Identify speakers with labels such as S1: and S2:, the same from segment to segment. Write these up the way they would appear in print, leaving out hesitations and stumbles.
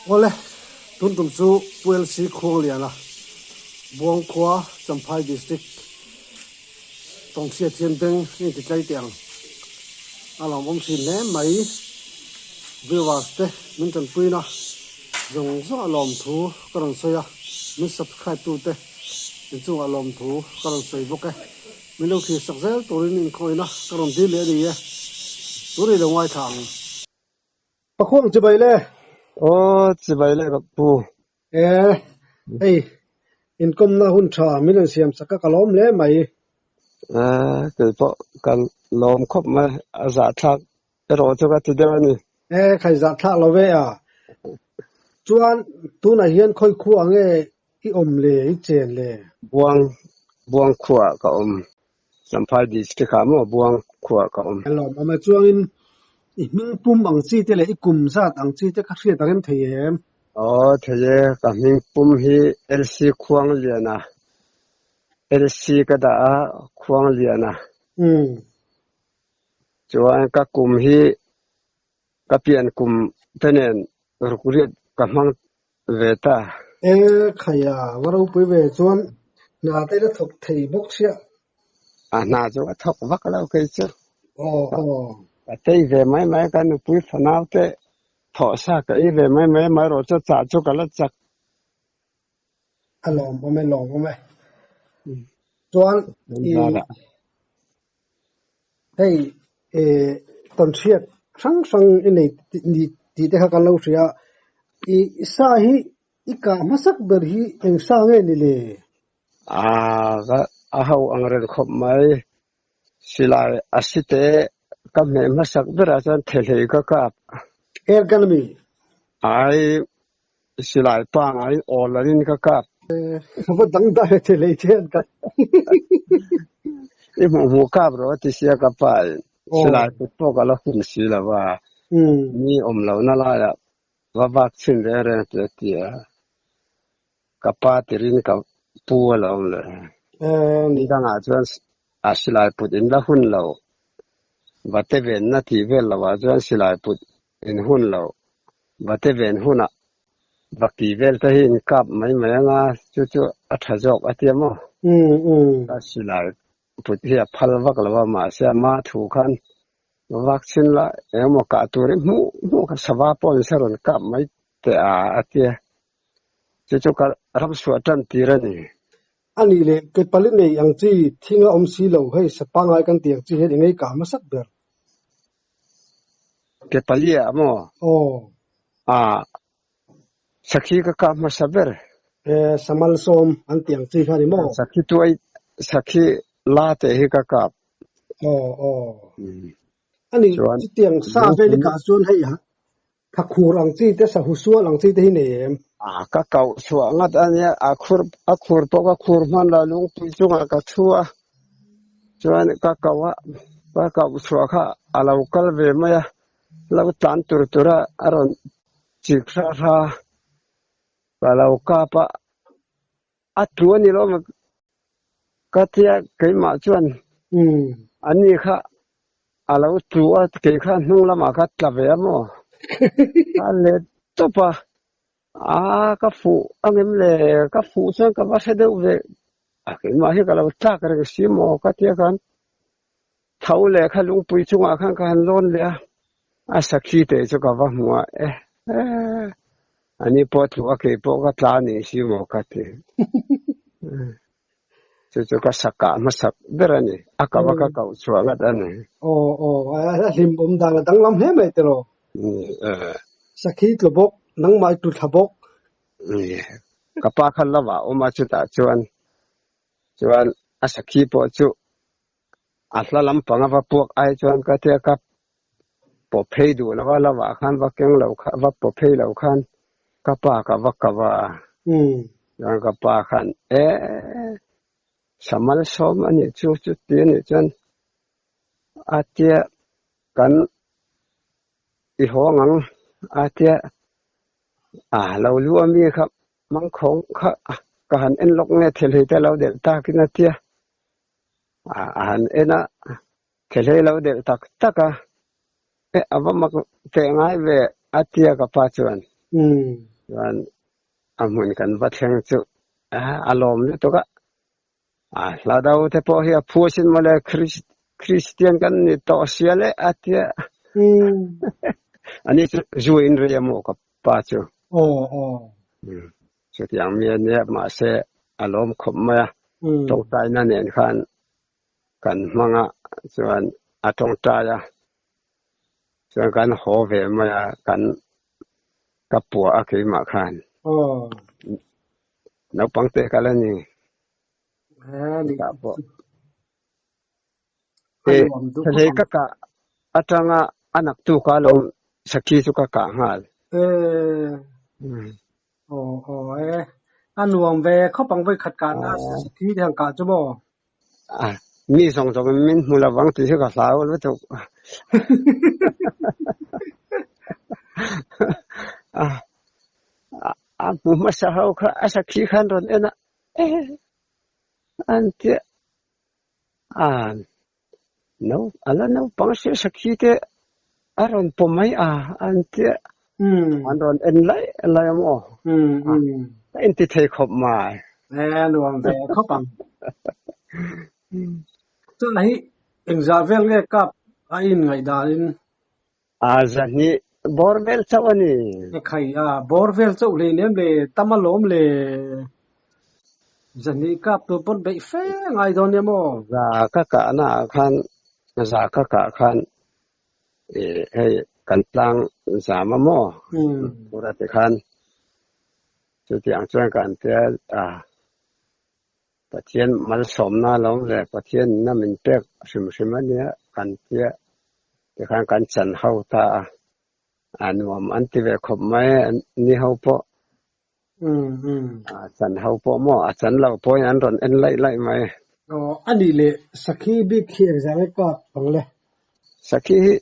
S1: Awle, tun tum chu Pu LC Khuangliana, Buangkhua, Champhai District, Tawnghriat hian beng a inti tlai teh ang. A lawmawm thin hle mai. Viewers te min tanpuina zawng zawng a lawmthu ka rawn sawi a, min subscribe tu te inchungah lawmthu ka rawn sawi bawk e. Min lo thlir sak zel turin inkhawina ka rawn dil leh a ni e. Tun i lo ngaithla ang. Pakhuang chibai le.
S2: Aw chibai le ka pu.
S1: E, hei inkawmna hun tha min rawn siam sak a ka lawm hle mai.
S2: E, kei pawh ka lawm khawp mai, a zahthlak erawh chu ka ti deuh a ni.
S1: E, khai zahthlak lo ve a. Chuan tunah hian khawi khua nge i awm le, i chen le?
S2: Buang, Buang khuaah ka awm. Champhai District ah maw Buang khuaah ka awm.
S1: A lawmawm e. Chuangin i hming pum ang chi te leh i kum zat ang chi te kha hriat a rem thei em?
S2: Aw thei e, ka hming pum hi LC Khuangliana, LC ka dah a, Khuangliana.
S1: Umm.
S2: Chuan ka kum hi ka pian kum te nen rukriat ka hmang ve ta.
S1: E khaia, va ropui ve chuan hna te la thawk thei bawk chiah.
S2: A hna chu ka thawk vak lo kei chu.
S1: Aw aw.
S2: Ka tei ve mai mai, ka nupui fanau te thawh sa ka ei ve mai mai, amaherawh chu chah chu ka la chak.
S1: A lawm awm e, lawm awm e. Chuan i hei e tawnhriat hrang hrang i nei tih te kha kan lo hria a, i sa hi i kah hmasak ber hi eng sa nge ni le?
S2: A a ho ang reng khawp mai. Silai a si te ka hmeh hmasak berah chuan thehlei ka kap.
S1: Airgun a mi?
S2: Ai Silai pangai awl an in ka kap.
S1: Ka va dang dai a che lei che an kap.
S2: I hmuh hmuh kap rawh a ti sia ka pa in. Silai kut pawh ka la hun si lo va. Mi awm lohna laiah va vak chhin reng reng tih a ti a. Ka pa tirin ka pu a lo awm leh. Ni dangah chuan a silai put in la hun lo. Va te venna tih vel lovah chuan silai put in hun lo. Va te ven hunah va ki vel te hi in kap mai mai anga chu chu a tha zawk a tia maw? Ka silai put hi a phal vak lo a, mahse a ma thu khan va vak chhin la engemaw kah tur hi hmuh hmuh kha sava pawh in se rawn kap mai teh a a tia. Chu chu ka ram suah tan tir a ni.
S1: A nih leh ke pali nei ang chi thing a awm si lo, hei sa pangngai kan tih ang chi hian i ngei kah hmasak ber.
S2: Ke pali ah maw?
S1: Aw.
S2: Ah, sakhi ka kah hmasa ber.
S1: E, samal sawm an tih ang chi kha ni maw?
S2: Sakhi tuai, sakhi la teh hi ka kap.
S1: Aw, aw. A nih, chutiang sa vel i kah chuan hei Tha khur ang chi te, sahu sual ang chi te hi nei em?
S2: A ka kauh chhuah ngat a nia, a khur a khur pawh ka khur hman lo, lungpui chungah ka thu a, chuan ka kauh a, ka kauh chhuah kha a lo kal ve mai a, lo tlan tur tur a a rawn chik hra hra, ka lo kap a, a tlu a ni lo maw ka tia keimah chuan ani kha a lo tlu a kei kha hnung lamah kha tla ve a maw ka let tawp a a ka fuh angem le ka fuh chuan ka va hre deuh ve a keimah hi ka lo tlak reng si maw ka tia khan tho leh kha lungpui chungah khan ka han lawn leh a a sakhi te chu ka va hmu a e ani pawh tlu a kei pawh ka tla a nih si maw ka ti chu chu ka sakah hmasak ber a ni a kava ka koh chhuah ngat a ni.
S1: Aw aw a hlim awm dan a danglam hle mai tiraw. Sakhi tlu bawk nangmah i tlu thla bawk.
S2: Ka pa kha lovah a awm a chutah chuan chuan a sakhi pawh chu A hla lampang a va puak ai chuan ka tia ka pawh phei duh lo a, lovah khan va keng lo kha va pawh phei lo khan ka pa ka va kau a. Chuan ka pa khan e samal sawm a nih chu chuti a nih chuan a tia kan i hawng ang a tia a lo lu a mi kha mangkhawng kha ka han en lawk nge thilhei te lo delh takin a tia. A han en a, thelhei lo delh tak tak a, e a va mak teh ngai ve a tia ka pa chuan. Chuan a hmun kan va thleng chu a lawm lutuk a, a hla do te pawh hi a phu asin mawle Kristian kan ni tawh sia le a tia. Ani chu zu in rei a maw ka pa chu. Chutiang mi a nia mahse a lawm khawp mai a, tawngtaina nen khan kan hmang a chuan a tawngtai a chuan kan haw ve mai a kan ka puah a keimah khan naupang te ka la ni chutah pawh hlei ka kah atanga a naktuk a lo sakhi chu ka kah nghal.
S1: Aw aw e, a nuam ve khawp ang vawi khat kahna sakhi te han kah chu maw?
S2: A, mi zawng zawng in min hmu lovang tih hi ka hlau lutuk. A, a hmu hmasa ho kha a sakhi khan rawn en a, e an tia a no a la naupang sia sakhi te a rawn pawm mai a an tia an rawn en laih laih a maw ka inti thei khawp mai.
S1: E nuam ve khawp ang. Chutah hi engzah vel nge kap a in ngaihdan in?
S2: A zahnih bawr vel chauh a ni.
S1: E khai a, bawr vel chauh hlei nem le, tam a lawm le. Zahnih kap tur pawn beih fe ngai dawn nia maw?
S2: Za ka kahna ah khan, za ka kah khan e hei kan tlang zam a maw? Tura ti khan chutiang chuan kan tia a. Pathian malsawmna lo le Pathian in a min pek hrim hrim a nia kan tia tikhan kan chan ho ta a, a nuam an ti ve khawp mai a ni ho pawh a chan ho pawh maw a chan lo pawhin an rawn en laih laih mai.
S1: Aw a nih leh Sakhi bik khi engzah nge kap ang le?
S2: Sakhi hi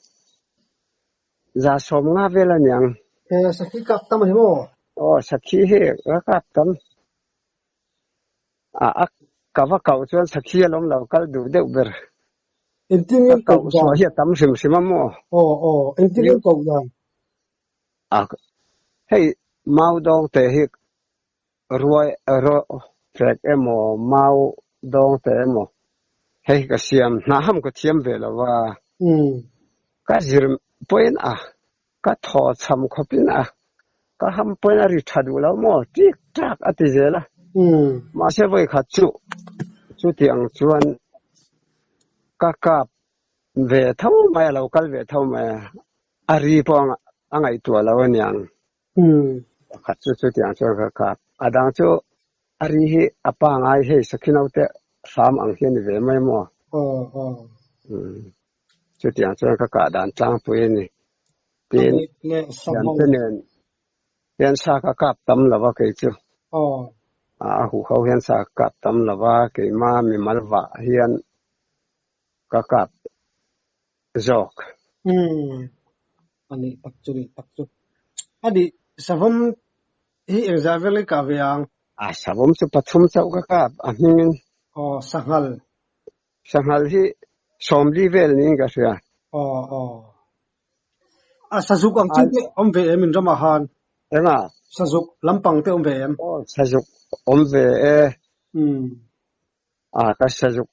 S2: za sawm nga vel a niang.
S1: E Sakhi kap tam a ni maw?
S2: Aw Sakhi hi ka kap tam. A a ka va kauh chuan sakhi a lawm lo kal duh deuh ber.
S1: Engtin
S2: Ka
S1: nge
S2: kauh
S1: koh dan?
S2: chhuah hi a tam hrim hrim a maw?
S1: Aw aw engtin nge koh dan?
S2: A hei mau dawng te hi ruai ro fek emaw mau dawng te emaw hei ka siam hnah ham ka thiam ve lo va. Ka zir pawhin a Ka thaw chham khawpin a ka ham pawhin a ri tha duh lo maw tik tak a ti zel a. Mahse vawi khat chu chuti ang chuan ka kap ve tho mai a lo kal ve tho mai a, a ri pawh a ngaihtuah lo aniang. Pakhat chu chuti ang chuan ka kap. A dang chu a ri hi a pangai hei sakhi naute hram ang hi a ni ve mai maw. Chutiang chuan ka kah dan tlangpui a ni. Tin, thiante nen hian sa ka kap tam lo va kei chu. A huho hian sa ka kap tam lo va, keima mimal vah hian ka kap zawk.
S1: Umm, a nih tak chu nih tak chu. A nih, savawm hi engzah vel i kah ve ang?
S2: A savawm chu pathum chauh ka kap, a hmingin.
S1: Aw, sanghal.
S2: Sanghal hi sawmli vel niin ka hria.
S1: Aw aw. A sazuk ang chi te awm ve em in ramah khan?
S2: Enga?
S1: Sazuk lampang te awm ve em?
S2: Aw sazuk awm ve e.
S1: Umm.
S2: A ka sazuk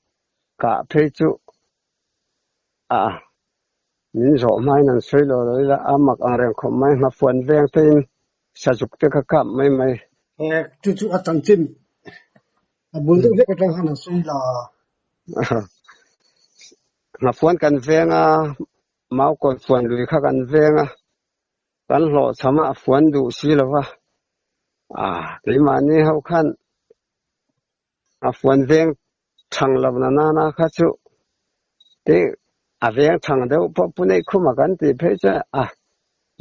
S2: kah phei chu a min zawh hmain an sawi lo lo ila a mak ang reng khawp mai nghafuan veng tein sazuk te ka kap mai mai.
S1: E chu chu a chanchin A bul deuh hlek atang khan a sawi la.
S2: Nghafuan kan veng a, Maukawn fuan lui kha kan veng a, kan hlawhchham a, a fuan duh si lo va. A, keimahni ho khan a fuan veng thang lo na nana kha chu ti a veng thang deuh pawh Puneih khuma kan tih phei chuan a,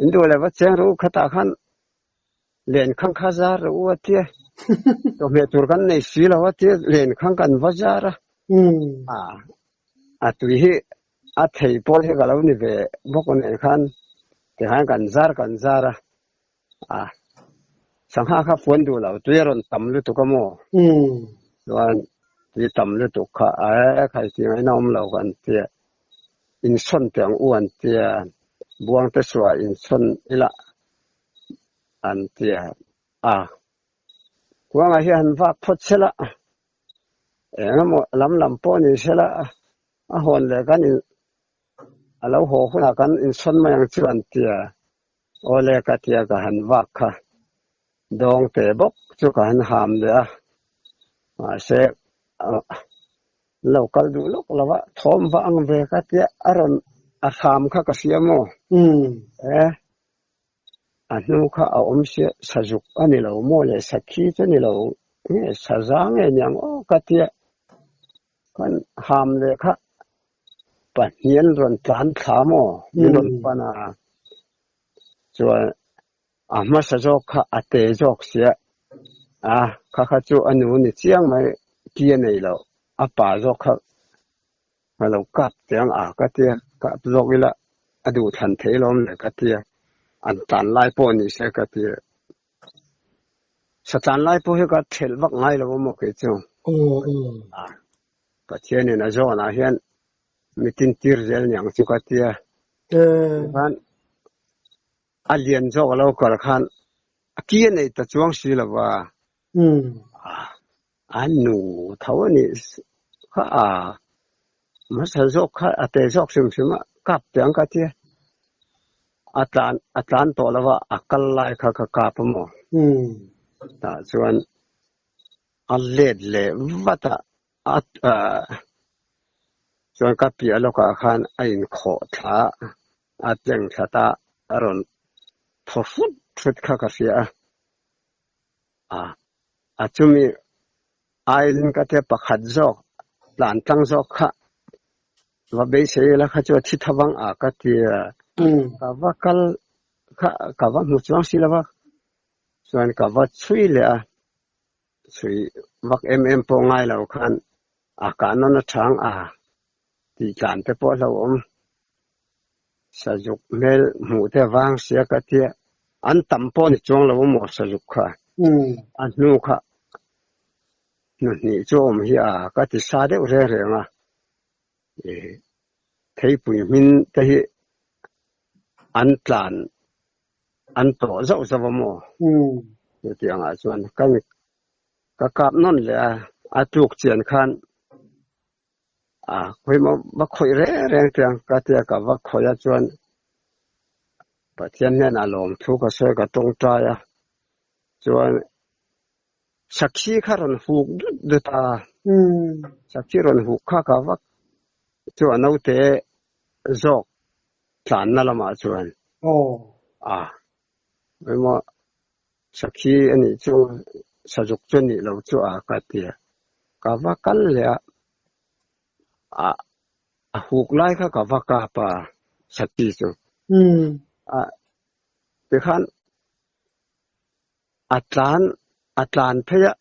S2: in duh leh va cheng ru khatah khan Len khang kha zar rawh u a tia, chawhmeh tur kan nei si lo a tia, len khang kan va zar a. A tui hi a thei pawl hi ka lo ni ve bawk a nen khan tikhan kan zar kan zar a, a sangha kha fuan duh lo tui a rawn tam lutuk a maw? Chuan tui tam lutuk kha e khai tih ngaihna awm lo kan tia, insawn teh ang u an tia, buangte suah insawn ila. An ti a, a kuangah hian han vak phawt sela, eng emaw lam lam pawh ni sela, a hawn leh kan in a lo haw hunah kan insawn mai ang chu an ti a, awle ka ti a ka han vak kha dawng te bawk chu ka han ham leh a, mahse lo kal duh lawk lo a, thawm va ang ve ka tia a rawn a hram kha ka hria maw? E. A hnu kha a awm sia, sazuk a ni lo maw le, sakhi chu a ni lo nge, saza nge niang aw ka tia khan ham leh kha pahnih an rawn tlan thla maw min rawn pan a, chuan a hmasa zawk kha a te zawk sia, a kha kha chu a nu ni chiang mai ki a nei lo, a pa zawk kha Ka lo kap chiang a ka tia, kap zawk ila a duh thlan thei lawm le ka tia, an tlan lai pawh ni se ka tia. Sa tlan lai pawh hi ka thelh vak ngai lo a maw kei chu. A, Pathianin a zawnah hian mi tintir zel niang chu ka tia. Tikhan a lian zawk a lo kal khan a ki a nei ta chuang si lo va. A nu tho a nih kha a hmasa zawk kha a te zawk hrim hrim a kap teh ang ka tia a tlan a tlan tawh lo va a kal lai kha ka kap a maw tah chuan a let leh vat a a chuan ka piah lawkah khan a inkhawh thla a a tleng thla ta a rawn thaw hrut hrut kha ka hria a. A, a chumi aiin ka tia pakhat zawk, tlan tlang zawk kha va beisei ila kha chu a thi tha vang a ka ti a, ka va kal kha ka va hmu chuang si lo va, chuan ka va chhui leh a, chhui vak em em pawh ngai lo khan a kah nawn aṭhang a tih tlan te pawh a hlauhawm. Sazuk hmel hmuh te vang sia ka tia, an tam pawh ni chuang lo maw sazuk kha, a hnu kha hnuhnih chu a awm hi a ka ti sa deuh reng reng a, theipui hmin te hi an tlan an tawh zauh zauh a maw chutiang ah chuan ka kap nawn leh a, a tluk chian khan. A khawih maw va khawih reng reng tiang ka tia ka va khawih a chuan Pathian hnenah lawmthu ka sawi ka tawngtai a chuan sakhi kha rawn huk dut dut a sakhi rawn huk kha ka va chu a naute zawk tlanna lamah chuan a emaw Sakhi a nih chu sazuk chu a nih lo chu a ka ti a, ka va kal leh a, a a huk lai kha ka va kap a sakhi chu. A tikhan a tlan a tlan phei a,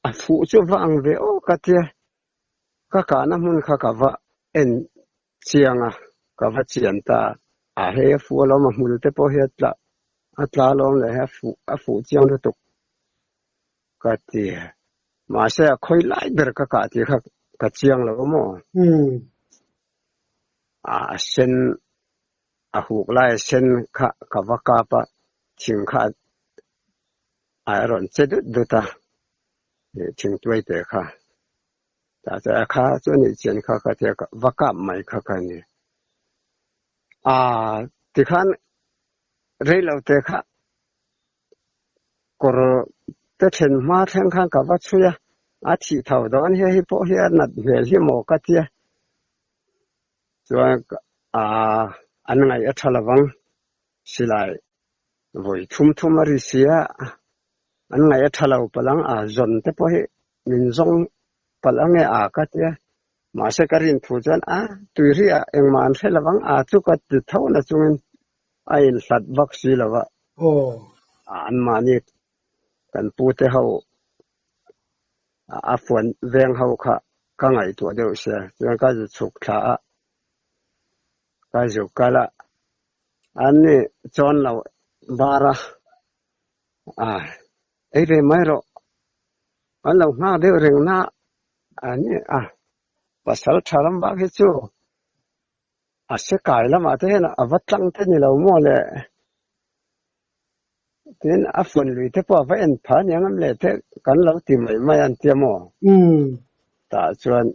S2: a fuh chu va ang ve aw ka ti a, ka kahna hmun kha ka va en Chiang a, ka va chian ta a, hei a fuh alawm a hmul te pawh hi a tla a tla alawm leh hei a fuh a fuh chiang lutuk ka ti mahse a khawi lai ber ka kah tih kha ka chiang lo maw a a sen a huk lai a sen kha ka va kap a thing kha a rawn che dut dut a thingtuai te kha. Tah chuan a kha chu a nih chian kha ka tia va kap mai kha ka ni. A tikhan rei lo te kha kawr te then hma thleng khan ka va chhui a, a thih tho dawn hi hei pawh hi a nat hmel hi maw ka tia. Chuan a an ngaih a tha lovang silai vawi thum thum a ri si a, an ngaih a tha lo palang a zawn te pawh hi min zawng palh ange a ka tia mahse ka rin thu chuan a tui ri ah engmah an hre lovang a chu ka ti tho na chungin a inhlat vak si lo va an mahni kan pu te ho a fuan veng ho kha ka ngaihtuah deuh sia chuan ka zu chhuk thla a ka zu kal a an ni chuan lo bar a a ei ve mai rawh an lo nghak deuh reng na a ni a pasal tha lam vak hi chu a se kai lamah te hian a va tlang te ni lo maw le. Tin, a fun lui te pawh a va en pha aniang em le te kan lo ti mai mai an tia maw? Tah chuan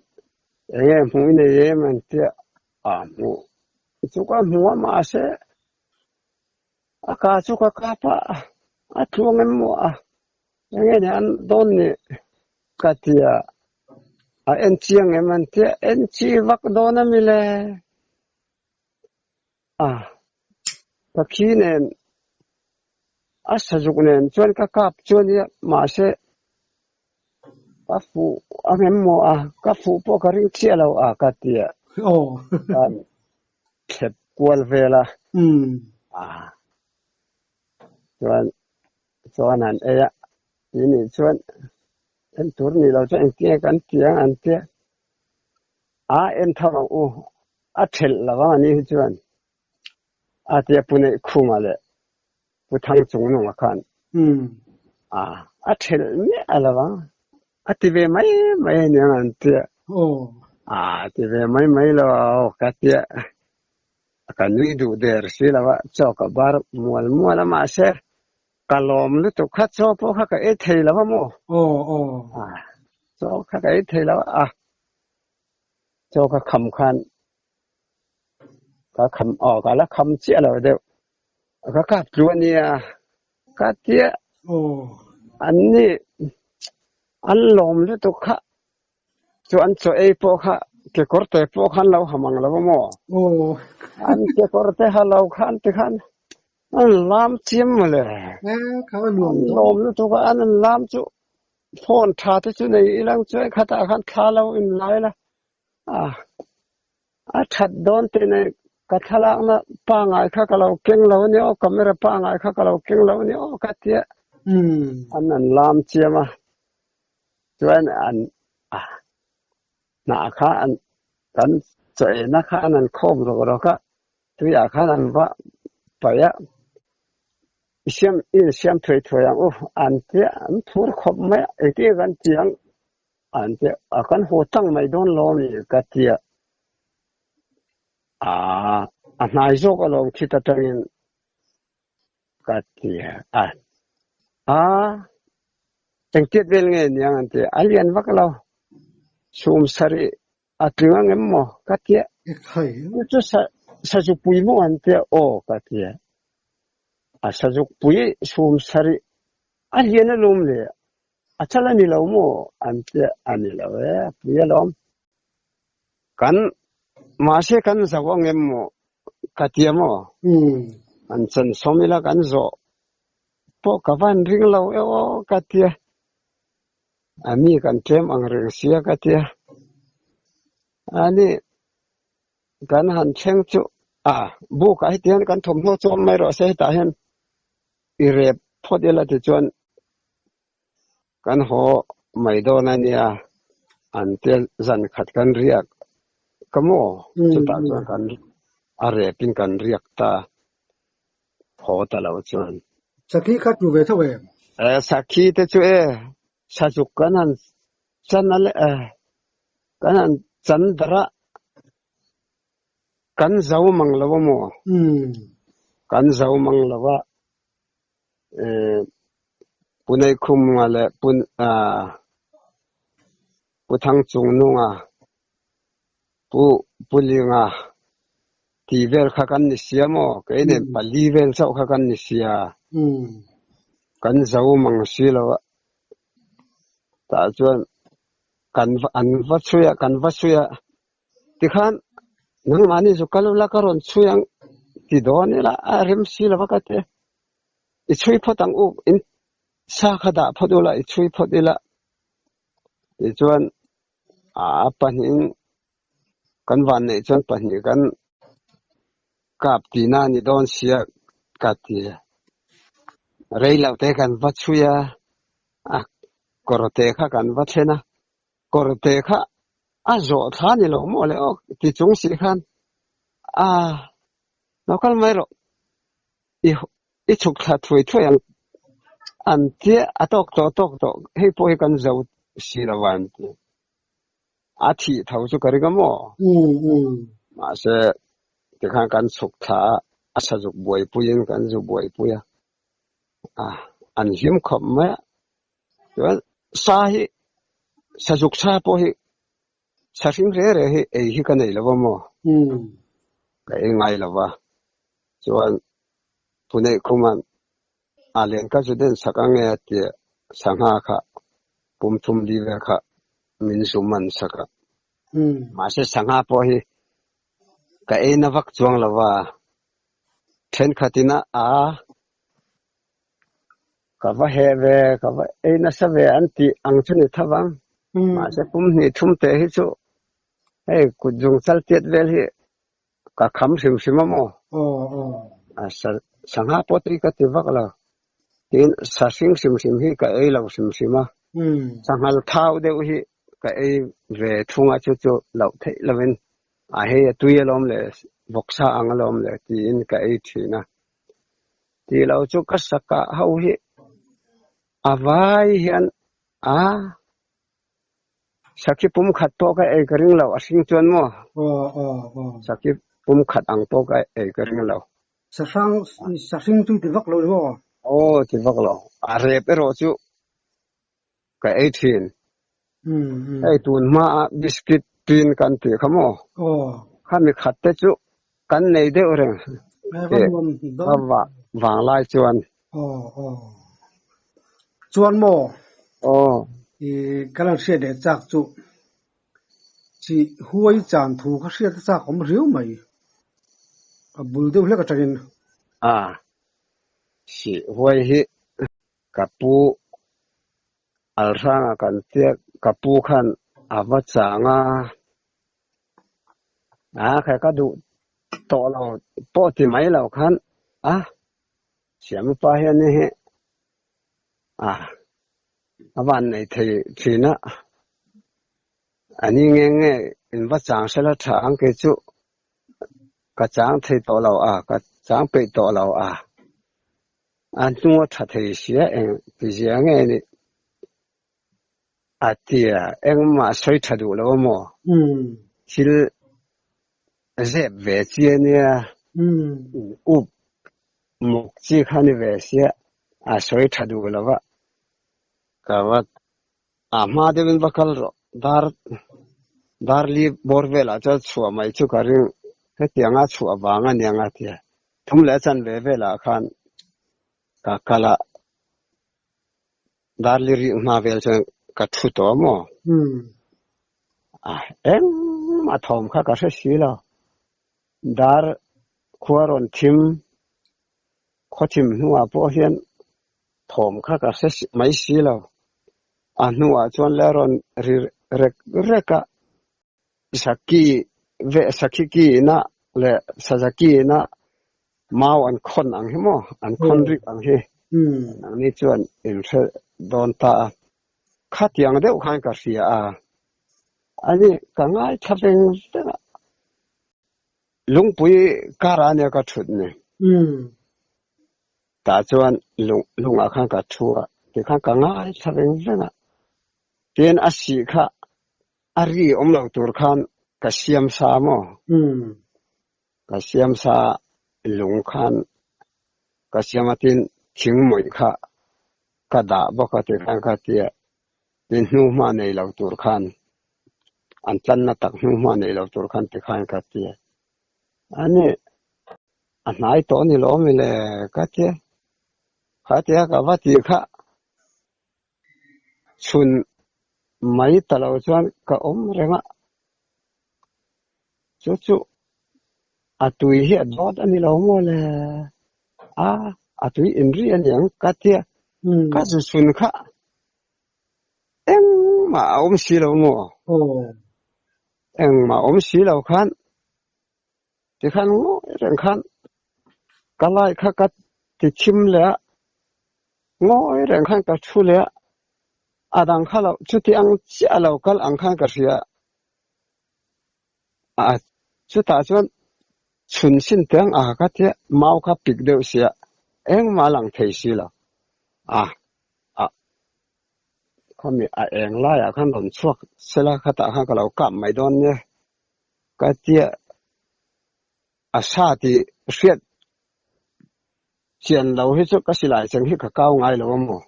S2: eng nge hmuh i nei em an tia a hmuh chu ka hmu a mahse a ka chu ka kap a, a tluang em maw a eng nge ni an dawn ni ka tia a en chiang em an tia en chi vak dawn a mi le? A, ka khi nen a sazuk nen chuan ka kap chu a nia, mahse ka fuh a ngem maw a, ka fuh pawh ka ring chiah lo a ka ti a, ka thlep kual vel a, a chuan chuan an ei a, tih nih chuan en tur ni lo chuan engtin nge kan ti ang an tia, a en tho ang u A thelh lo ang a ni hi chuan a tia Pu Neihkhuma leh Pu Thangchungnunga khan a a thelh miah lo ang a ti ve mai mai a niang an tia a ti ve mai mai lo aw ka tia ka nui duh der si lo a chaw ka bar mual mual a mahse ka lawm lutuk kha chaw pawh kha ka ei thei lo a maw chaw kha ka ei thei lo a. Chaw ka kham khan ka kham aw ka la kham chiah lo deuh ka kap tlu a nia ka tia an ni an lawm lutuk kha chu an chaw ei pawh kha kekawr te pawh khan lo ha mang lo a maw an kekawr te ha lo khan tikhan an lam chiam mawle an lawm lutuk a an lam chu Phone tha te chu nei ilang chuan khatah khan thla lo in lai la a a that dawn te nei ka thlalakna pangai kha ka lo keng lo ania aw camera pangai kha ka lo keng lo ania aw ka tia an an lam chiam a chuan an a hnah kha an kan chaw eina kha an an khawm rawk rawk a tuiah khan an va paih a. I siam i insiam thuai thuai ang u an tia an phur khawp mai a, engtin kan ti ang an tia a kan haw tang mai dawn lo a ni ka tia aa a hnai zawk alawm khit atangin ka ti a aa engtiat vel nge niang an tia a lian vak lo chhum sarih A tling ang em maw? Ka tia. Chu chu sazukpui maw an tia? Aw ka tia. A sazukpui sum sarih a lian alawm le, a chal a ni lo maw? An tia. A ni lo e, a pui alawm. Kan, mahse kan zo ang em maw? Ka tia maw? An chan sawm ila kan zawh pawh ka van ring lo e aw ka tia. A mi kan tlem ang reng sia ka tia. Ani kan han thleng chu a buk ah heti hian kan thawmhnaw chu awm mai rawh se hetah hian i rep phawt ila tichuan kan haw mai dawn a nia an tia zan khat kan riak ka maw chutah chuan kan a rep in kan riak ta haw ta lo chuan.
S1: Sakhi kha tu ve tho em?
S2: Sakhi te chu e sazuk kan han chan a le kan han chan darh a kan zo mang lo a maw? Kan zo mang lo a Puneikhuma leh Pu Thangchungnunga Pu Pulinga tih vel kha kan ni sia maw? Kei nen pali vel chauh kha kan ni sia. Kan zo mang si lo a. Tah chuan kan an va chhui a, kan va chhui a. Tikhan nangmahni zu kal ula ka rawn chhui ang ti dawn ila a rem si lo va ka ti. I chhui phawt ang u, in sa kha dah phawt ula i chhui phawt ila. Tichuan A pahnihin kan van neih chuan pahnih kan kap tihna a ni dawn sia ka ti a. Rei lo te kan va chhui a, a kawrte kha kan va thlen a, kawrte kha a zawh thla ni lo maw le aw ti chung si khan a lo kal mai rawh i i chhuk thla thuai thuai ang an tia a tawk tawh tawk tawh hei pawh hi kan zo si lo a an ti. A thih tho chu ka ring a maw? Mahse tikhan kan chhuk thla a, a sazuk buaipuiin kan zu buaipui a. A an hlim khawp mai a. Chuan sa hi sazuk sa pawh hi sa hring re re hi ei hi ka nei lo va maw? Ka ei ngai lo va. Chuan Puneih khuman a len ka zu den sak ang e a tia sangha kha pum thum li vel kha min zu man sak a. Mahse sangha pawh hi ka ei na vak chuang lo va, thenkhatin a a ka va heh ve, ka va ei nasa ve an tih ang chu ni tho vang. Mahse pum hnih thum teh hi chu hei kut zung chal tiat vel hi Ka kham hrim hrim a maw? A sangha pawh tui ka ti vak lo. Tin, sa hring hrim hrim hi ka ei lo hrim hrim a. Sanghal thau deuh hi ka ei ve thung a, chu chu loh theih lovin a hei a tui alawm le, vawksa ang alawm le tiin ka ei thin a. Ti lo chu ka sakah ho hi a vai hian a Sakhi pum khat pawh ka ei ka ring lo, a hring chuan maw? Sakhi pum khat ang pawh ka ei ka ring lo.
S1: Sahrang, sahring chu i ti vak lo ni maw?
S2: Aw, ti vak lo. A rep erawh chu ka ei thin. Hei tun hmaa biscuit tin kan tih kha maw? Khami khat te chu kan nei deuh reng vanglai chuan.
S1: Chuan maw? I ka lan hriat leh chak chu chi huai chan thu ka hriat a chak awm riau mai. A bul deuh hlek atangin.
S2: A, chi huai hi ka pu Alhranga kan tia ka pu khan a va chang a, a kha ka duh tawh lo pawh ti mai lo khan a Siamapa hian hi a a van nei thei thin a, a ni nge nge in va chang sela tha ang kei chu ka chang thei tawh lo a, ka chang peih tawh lo a. A hnu a tha thei sia eng ti zia nge nih? A tia engmah sawi tha duh lo a maw? Thil zep ve chi a nia, in up muk chi kha ni ve sia a sawi tha duh lo va. Ka va a hma deuhin va kal rawh, dar dar li bawr velah chuan chhuah mai chu ka ring, hetianga chhuah vang a niang a tia. Thum leh chan ve velah khan ka kal a, Darli rih hma vel chuan ka thu tawh a maw? A engmah thawm kha ka hre si lo. Dar khua rawn thim, khaw thim hnuah pawh hian thawm kha ka hre mai si lo. A hnuah chuan le rawn ri rek rek a, Saki ve sakhi ki ina leh sazaki ina mau an khawn ang hi maw an khawn rik ang hi nangni chuan in hre dawn ta a khatiang deuh khan ka hria a ani ka ngaithla veng veng a lungpui kar ah ania ka thut ni tah chuan lung lungah khan ka thu a tikhan ka ngaithla veng veng a tin a sih kha A ri awm lo tur khan ka siam sa maw? Ka siam sa lung khan ka siam a tin thing mawih kha ka dah bawk a ti khan ka tia tin hnuhma nei lo tur khan an tlanna tak hnuhma nei lo tur khan ti khan ka tia ani a hnai tawh ni lo mi le ka tia kha tia ka va ti kha Chhun mai ta lo chuan ka awm reng a, chu chu a tui hi a dawt a ni lo maw le, a a tui inri a niang ka tia, ka zu chhun kha engmah a awm si lo maw? Engmah a awm si lo khan tikhan ngawi reng khan ka lai kha ka ti thim leh a, Ngawi reng khan ka thu leh a, a dang kha lo chuti ang chiah a lo kal ang khan ka hria a, chutah chuan chhun sin te ang a ka tia mau kha pik deuh sia engmah a lang thei si lo a, a khami a eng laiah khan rawn chhuak sela khatah khan ka lo kap mai dawn nia ka tia a sa tih hriat. Chian lo hi chu ka silai cheng hi ka kau ngai lo a maw?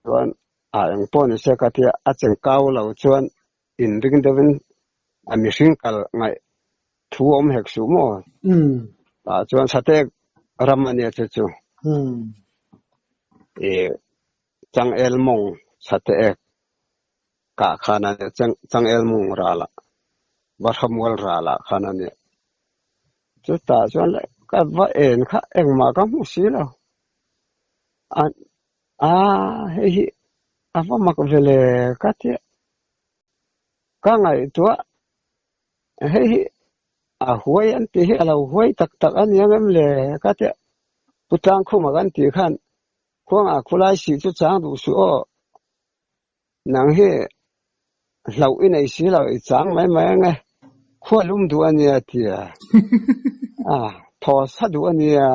S2: Chuan a eng pawh ni se ka tia a cheng kau lo chuan inring deuhin a mihring kal ngaih thu awm hek suh maw? Tah chuan Satek ram a nia chu chu. I Changel mawng Satek kah khan a nia, Changel mawng ralah, Varhamual ralah khan a nia. Chutah chuan le ka va en kha engmah ka hmu si lo. A a hei hi a va mak ve le ka ti a, ka ngaihtuah hei hi a huai an tih hi a lo huai tak tak a ni ang em le ka ti a, Pu Tlangkhuma kan tih khan khuangah khulai sih chu chang duh suh aw. Nang hi hlauh i nei si lo, i chang mai mai ang e. Khua lum duh a nia tia. A, thaw sa duh a nia.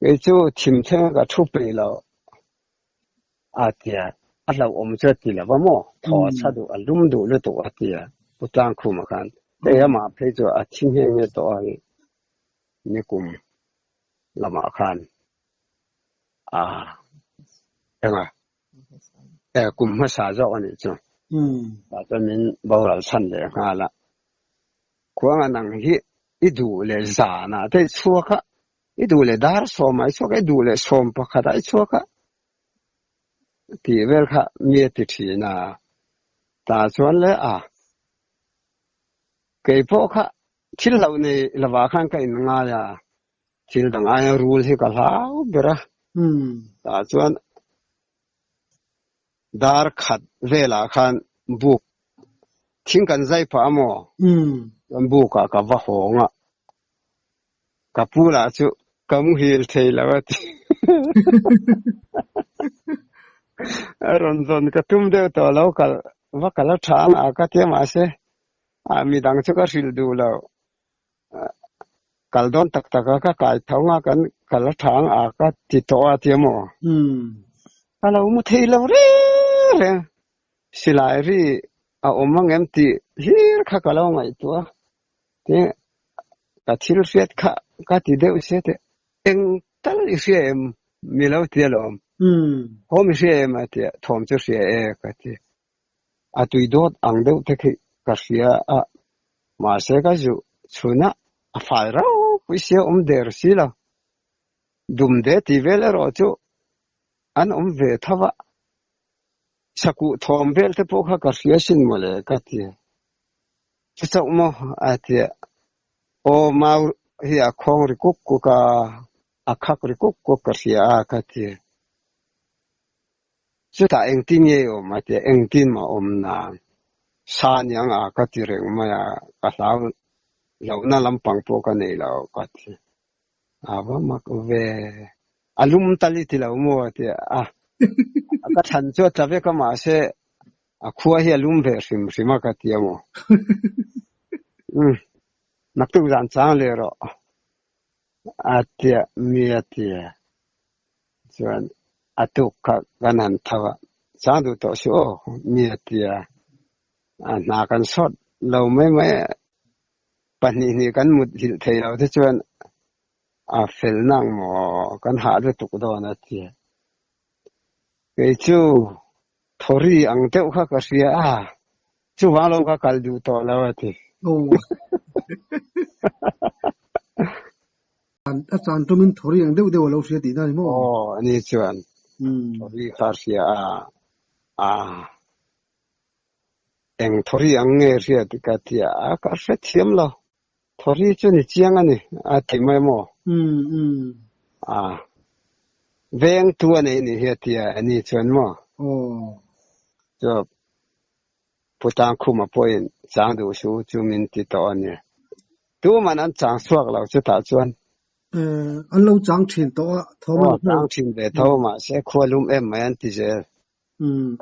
S2: Kei chu thim thleng a ka thu peih lo a tia. A hlauh awm chu a ti lo va maw? Thaw sa duh, a lum duh lutuk a tia. Pu Tlangkhuma khan. Hei amah phei chu a thi nghe nghe tawh a nikum lamah khan. A, enga? E kum hmasa zawk a nih chu. Tah chuan min boral chhan leh nghal a. Khuanga nang hi i duh leh zanah te i chhuak a, i duh leh dar sawmah i chhuak a, i duh leh sawm pakhatah i chhuak a tih vel kha mi a ti thin a. Tah chuan le a, kei pawh kha thil hlauh nei lovah khan ka inngai a. Thil dang aia rul hi ka hlau ber a, tah chuan dar khat velah khan buk thing kan zai phah a maw? Chuan bukah ka va hawng a, ka pu lah chu ka muhil thei lo a ti. A rawn zawn ka tum deuh tawh lo, kal va kal a tha ang a ka ti a mahse midang chu ka hrilh duh lo. Kal dawn tak tak a ka kai tho nga kan kal a tha ang a ka ti tawh a tia maw? Ka lo mu thei lo reng reng. Silai ri a awm ang em tih hlir kha ka lo ngaihtuah a. Tin, ka thil hriat kha ka ti deuh se teh eng tal i hria em mi lo ti alawm. Thawm i hria em a tia, thawm chu hria e ka ti. A tui dawt ang deuh te khi ka hria a, mahse ka zuh chhun a, a fai ropui sia awm der si lo. Dum de tih vel erawh chu an awm ve tho a, sakuh thawm vel te pawh kha ka hria sin mawle ka ti. Chu chauh maw a ti a, aw mau hi a khawng ri kuk kuk a, a khak ri kuk kuk ka hria a ka ti. Chutah engtin nge i awm a tia, engtin mah awm nang. Sa niang a ka ti reng mai a, ka hlau lohna lampang pawh ka nei lo ka ti. A va mak ve, a lum tal i ti lo maw a tia, a ka thlan chu a tla vek a mahse a khua hi a lum ve hrim hrim a ka ti a maw. Umm, naktuk zan chang leh rawh a tia mi a tia. Chuan a tuk kha kan han tho a, chang duh tawh suh aw, mi a ti a, a hna kan sawt lo mai mai a, pahnih hnih kan mut hilh thei lo te chuan a fel nang maw kan hah lutuk dawn a ti a. Kei chu thawri ang deuh kha ka hria a, chuvang lo ka kal duh tawh lo a ti.
S1: A chan tumin thawri ang deuh deuh a lo hria tihna a ni maw?
S2: Aw, ani chuan thawri kha a hria a, a eng thawri ang nge hria tih ka ti a, ka hrethiam lo. Thawri chu ni chiang a ni, a ti mai maw? A, vengtu a nei ni hi a ti a, ani chuan maw?
S1: Aw.
S2: Chu Pu Tlangkhuma pawhin chang duh su chu min ti tawh a ni. Tuman an chang chhuak lo chutah chuan.
S1: An lo chang thin tawh a, thawm
S2: an chang thin ve tho mahse khua lum em mai an ti zel.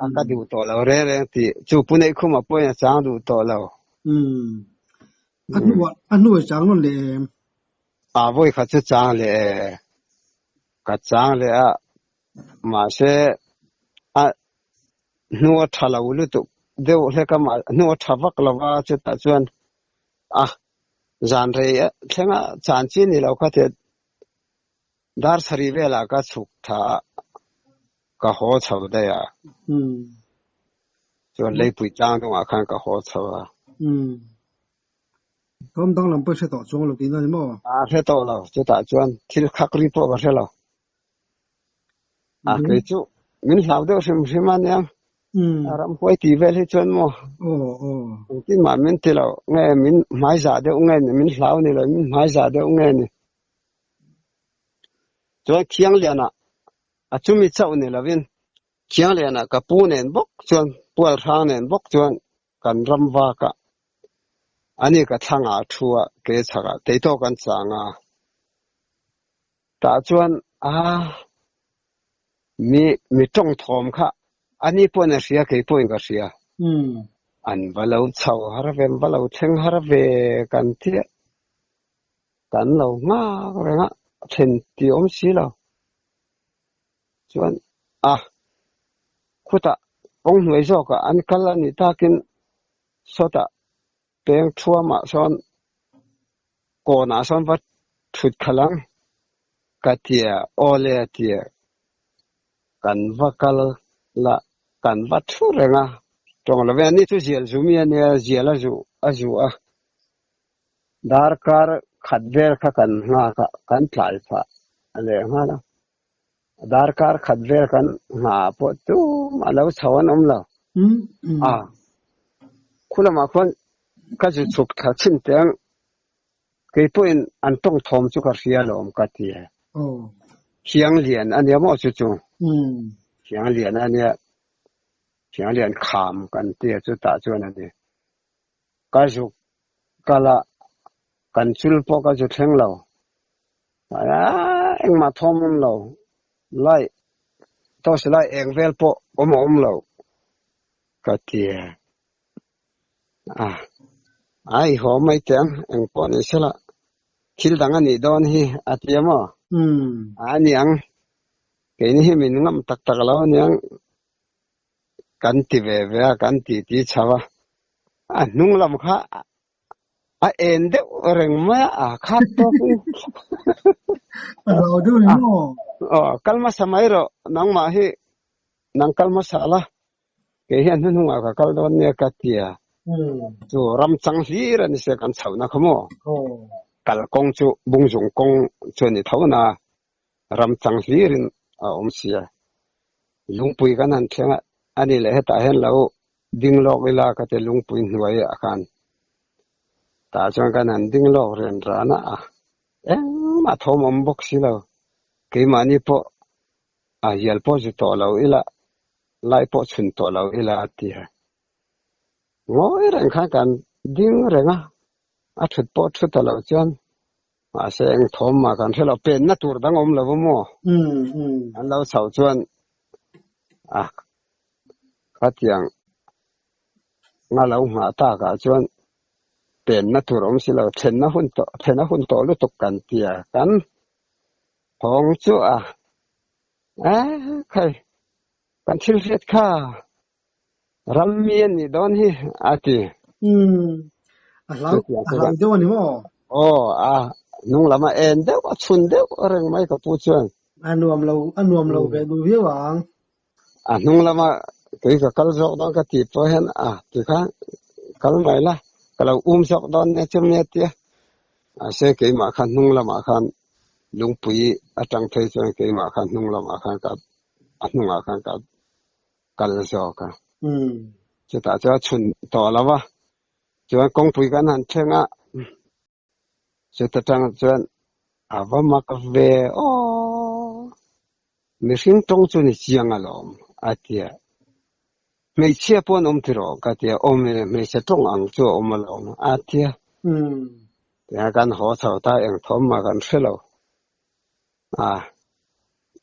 S2: A ka duh tawh lo reng reng tih chu Pu Neihkhuma pawhin a chang duh tawh lo.
S1: A hnuah a hnuai chang nawn leh em?
S2: A vawi khat chu chang leh e. Ka chang leh a mahse a hnu a tha lo lutuk deuh hlek a mah hnu a tha vak lo va chutah chuan a zan rei thlenga chan chi ni lo kha ti Dar sarih velah ka chhuk tha a, ka haw chho daih a. Chuan leipui tlang dungah khan ka haw chho a.
S1: Thawm danglam pawh i hre tawh chuang lo tihna a ni maw?
S2: A hre tawh lo, chutah chuan thil khak ri pawh ka hre lo. A kei chu min hlau deuh hrim hrim a nia, a ramhuai tih vel hi chuan maw engtin mah min ti lo nge min hmaizah deuh nge ni, min hlau ni lo min hmaizah deuh nge ni. Chuan Khiangliana a chumi chauh ni lovin Khiangliana ka pu nen bawk chuan Pualhrang nen bawk chuan kan ram vak a, ani ka thlangah a thu a, ke chhakah teitawk an chang a. Tah chuan a mi mi tawng thawm kha ani pawhin a hria kei pawhin ka hria. An va lo chho har ve, an va lo thleng har ve kan ti a, kan lo nghak reng a, then tih awm si lo. Chuan a khutah kawng hnuai zawkah an kal a nih takin sawtah peng thuamah sawn kawnah sawn va thut khalh ang ka tia aw le a tia kan va kal la kan va thu reng a tawng lo ve a ni chu zial zu mi a nia zial a zu a zu a darkar khat vel kha kan nghak a kan tlai phah leh nghal a. Darkar khat vel kan nghah pawh tum a lo chho an awm lo. A, khu lamah khuan ka zu chhuk thla chhin teh ang, kei pawhin an tawng thawm chu ka hria alawm ka ti a. Thiang lian a nia maw chu chu? Thiang lian a nia, thiang lian kham kan ti a chutah chuan a ni. Ka zuk kal a, kan chul pawh ka zu thleng lo. Engmah thawm awm lo, lai torch lai eng vel pawh awm a awm lo ka ti a. A i haw mai teh ang, eng pawh ni sela thil dang a nih dawn hi a ti a maw? A niang, keini hi min ngam tak tak lo aniang. Kan ti ve ve a, kan ti ti chho a, a hnung lam kha a en deuh reng mai a, a khat tawk in.
S1: A hlau deuh ni maw?
S2: Aw, kal hmasa mai rawh, nangmah hi nang kal hmasa la, kei hian hnuhnungah ka kal dawn nia ka ti a. Chu ram chang hlir a ni sia kan chhohna kha maw? Kal kawng chu Bungzung kawng chu a ni tho na, ram chang hlirin a awm si a, lungpui kan han thleng a, a ni leh hetah hian lo ding lawk ila ka ti lungpui hnuai ah khan tah chuan kan han ding lawk rian ran a, engmah thawm awm bawk si lo, keimahni pawh a hial pawh zu tawh lo ila, lai pawh chhun tawh lo ila a ti a, ngawi reng khan kan ding reng a, a thut pawh thu ta lo chuan Mahse eng thawm mah kan hre lo, penna tur dang awm lo maw? An lo chhoh chuan a khatiang nga lo nghah takah chuan penna tur awm si lo, thenna hun tawh, thena hun tawh lutuk kan ti a, kan thawng chu a e khai kan thil hriat kha ram mi a nih dawn hi a ti.
S1: A hlau a hlau deuh a ni maw?
S2: Aw a hnung lam a en deuh a chhun deuh reng mai ka pu chuan.
S1: A nuam lo a nuam lo ve duh viau ang.
S2: A hnung lama kei ka kal zawk dawn ka tih pawh hian a ti kha kal mai la ka lo um zawk dawn nia chumi a tia. Mahse keimah kha hnung lamah khan lungpui atang phei chuan keimah kha hnung lamah khan ka a hnungah khan ka kal zawk a. Chutah chuan a chhun tawh lo va, chuan kawngpui kan han thleng a, chuta tang chuan a va mak ve aw, mihring tawng chu ni chiang alawm a ti a, hmeichhia pawh an awm tiraw ka ti a, awm e, hmeichhe tawng ang chu a awm alawm a ti a. Tihian kan haw chho ta eng thawm mah kan hre lo. A,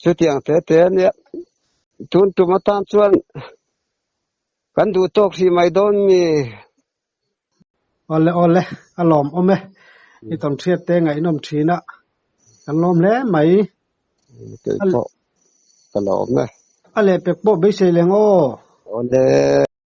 S2: chutiang te te a nia. Tun tum atan chuan kan duh tawk hrih mai dawn mi?
S1: Awle awle, a lawm awm e. I tawn hriat te ngaihnawm thin a, kan lawm hle mai.
S2: Kei pawh ka lawm e.
S1: A lehpek pawh beisei leng aw.
S2: Awle.